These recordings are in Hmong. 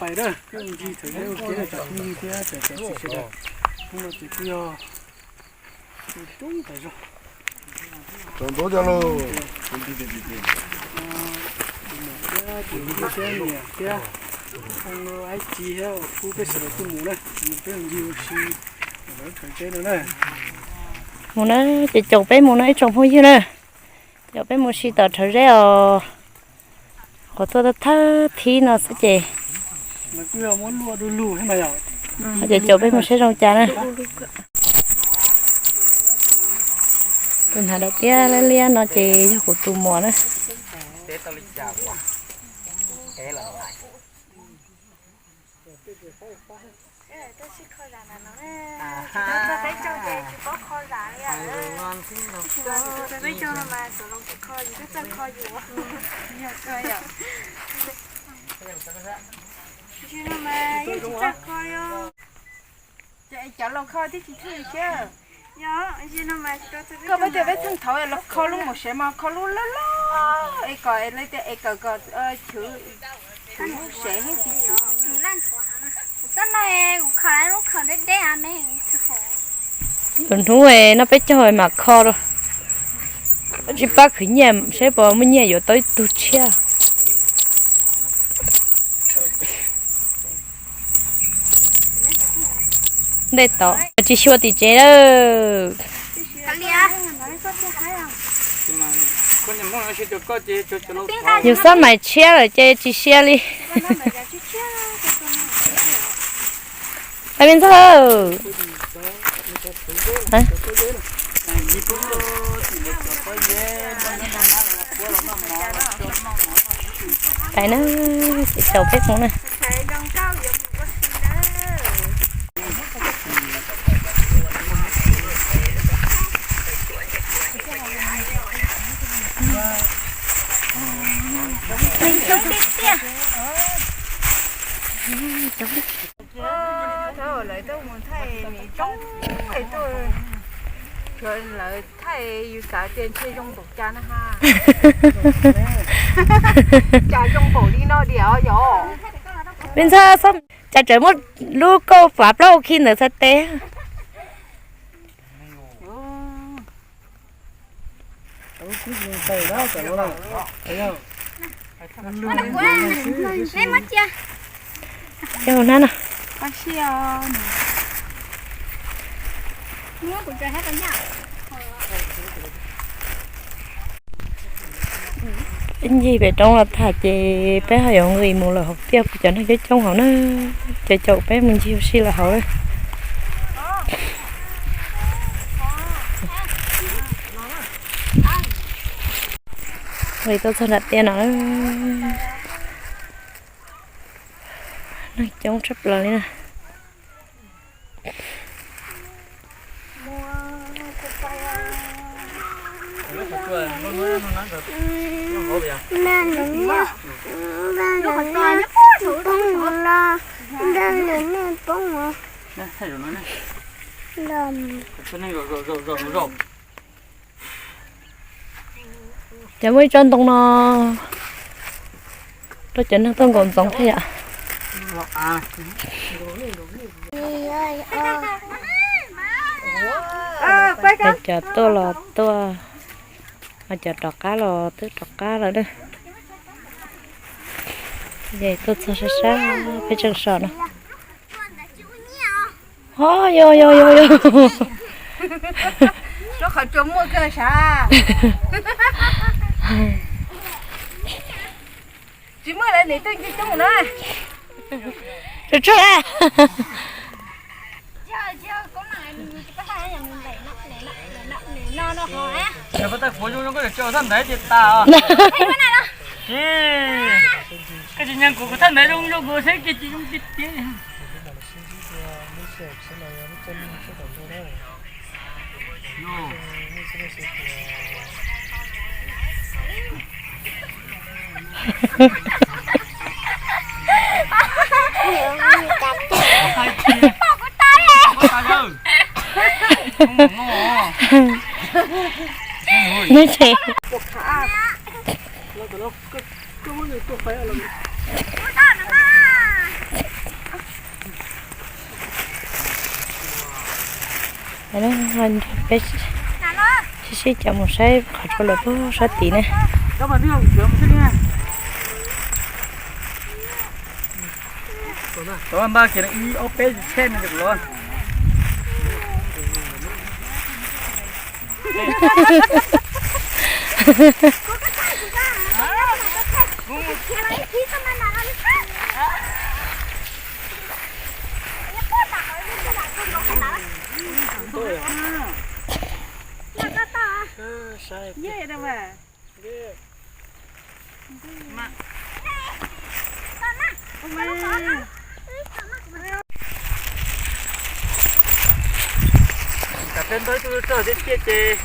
Pais na, koj ncig thaum ub ua ke cov phooj ywg thiab cov txiv sawv daws, hnub no ces kuj yog tus tub tas zog. Tsaus ntuj cov lauj. Tus muam thiab tus tub thiab niam thiab ib txiv thiab kuv peb sawv daws kuj mus na, mus peb ncig ua si tom rhawv zeb no na. Mus na, ces caum peb mus no ib tsoom phooj ywg na. Caum peb mus si tom rhawv zeb os. Qhov tuaj thawj thib no xwb ces, ces caum peb mus saib zoo cas na. Tus hnav daim tiab liab liab no ces yog kuv tus muam na. Cov laus kho thiab tsis tshua li thiab. Koj peb tias peb txheej thaud los kho lub mus sev mas kho lub loj loj es kom es lawv tias es kawm kom chwv chwv lub sev thiab tsis chwv. Lwm hnub no peb caug mam kho rau. Tsis pab khwv nyiaj saib puas muaj nyiaj yuav tau ib tug tshiab. Ntej tod tsis xyuas tim tsev lawm. Yus xob mais tshiab lawm ces tsis sia li. Pais me ntxawg. Pais na, ces caum peb mus na. Lawv tuaj mus thaij nim zoo, tuaj, lawv thaij yus xav tias ntshe zoo npaum cas na ha. Cas zoo npaum li no diam yom. Me ntxhais, cas tseem muaj lub kauj fav plaub hau khi ntawd txhais tes. Hnab no. Peb ncig pem roob los tham ces peb ho yuav nqis mus lawm hauv tiaj, kuv cov neeg coob coob hauv na, ces caum peb mus ncig ua si lawm hauv. Nqis tuaj txog nram tiaj no, neeg coob tshaj plaws li na. Ces muaj ib tsob ntoo no rau cov neeg tuaj nkaum ntxoov thiab yom. Cov tuaj los tuaj, mas cov rov qab los twb rov qab lawm. Ces tuaj txog sab sab peb tseem so no. Ho, yog yog yog yog. Lub qhov tsua muaj kawg sav. Tsis muaj lawv niam tij coob coob na. Tsuag tsuag. Koj tsis nyeem kuv, kuv thaj ntawd zoo zoo kuv seb kiag tsis zoo tiag tiag. Neb tsev. Peb sib sib cav mus saib qhov tsua lawm puag sab tid ne. Peb ntaus ib tug rog tiag tiag ces.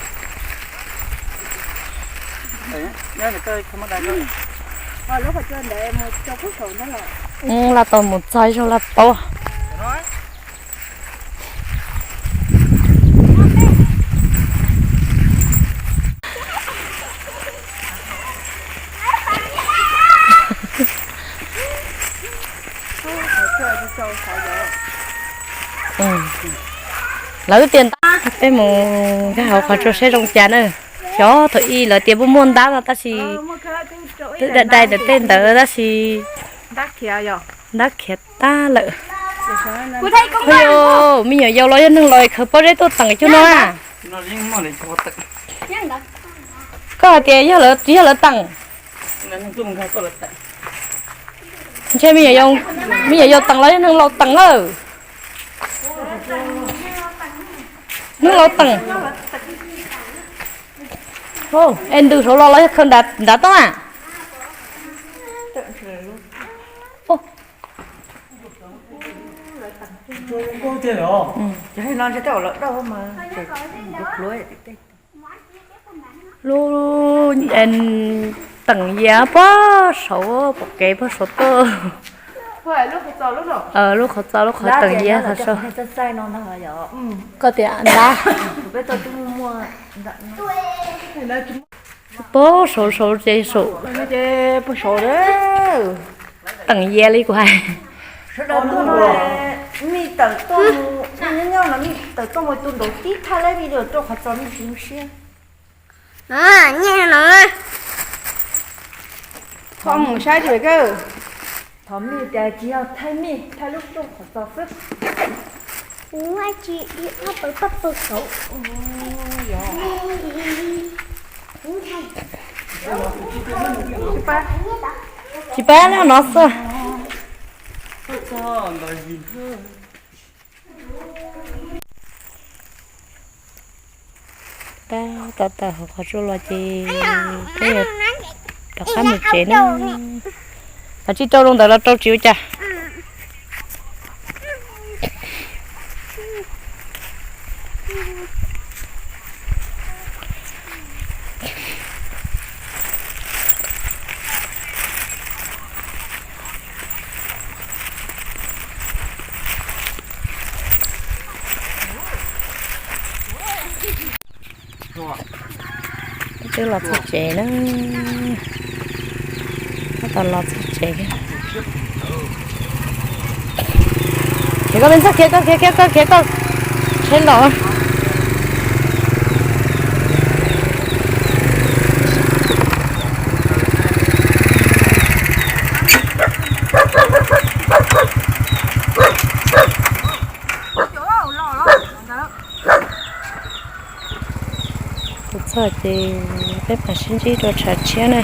Laj tau mus txog ib zaug laj paub. Lawv tias ntab, peb mus nkag hauv qhov tsua saib zoo cas na. Xyov thaum ub lawv tias muaj muaj ntab no tab sis twb dai dai ntawm tej ntawd tab sis ntab khiav tag lawm. Hu, me nyuam yaus los yog neeg laus khaws pob zeb tuaj teem cuag no na. Koj hais tias yog lawv, yog lawv teem. Ntshe me nyuam yaus teem los yog neeg laus teem lawm. Neeg laus teem. Es ntws saud los los yog khaws nrad toj na. Lub teem yias puag saud, pom kev puag saud tuaj. Lub qhov txos, lub qhov teem yias qhov saud. Koj tias ntab. Puag saud saud ces saum. Teem yias li kuv hais. Sawv daws tuaj no, mej tawm tuaj mus, nyob nyob no mej tawm tuaj mus tus nraud tib thaj lawm vim rau qhov txos mej tsis zoo siab. Nyiaj no. Thov mus saib tsis kawg. Thov mej tias tsis yog thaij mej, thaij lub rooj qhov txos xwb. Kuv tsis, pab pawg, pab pawg kauv. Tsis pab no xwb. Pab tau tawm hauv qhov tsua los ces peb yuav rov qab mus tsev na. Los tsis rau zoo ntawd los rau tsis ua cas. Twb los txog tsev na. Tab tom los txog tsev. Khiav koj, peb ntxog khiav koj, khiav khiav koj, khiav koj. Tsheb los. Kuv txog ces peb mam sib ntsib rau tshav tshiab na.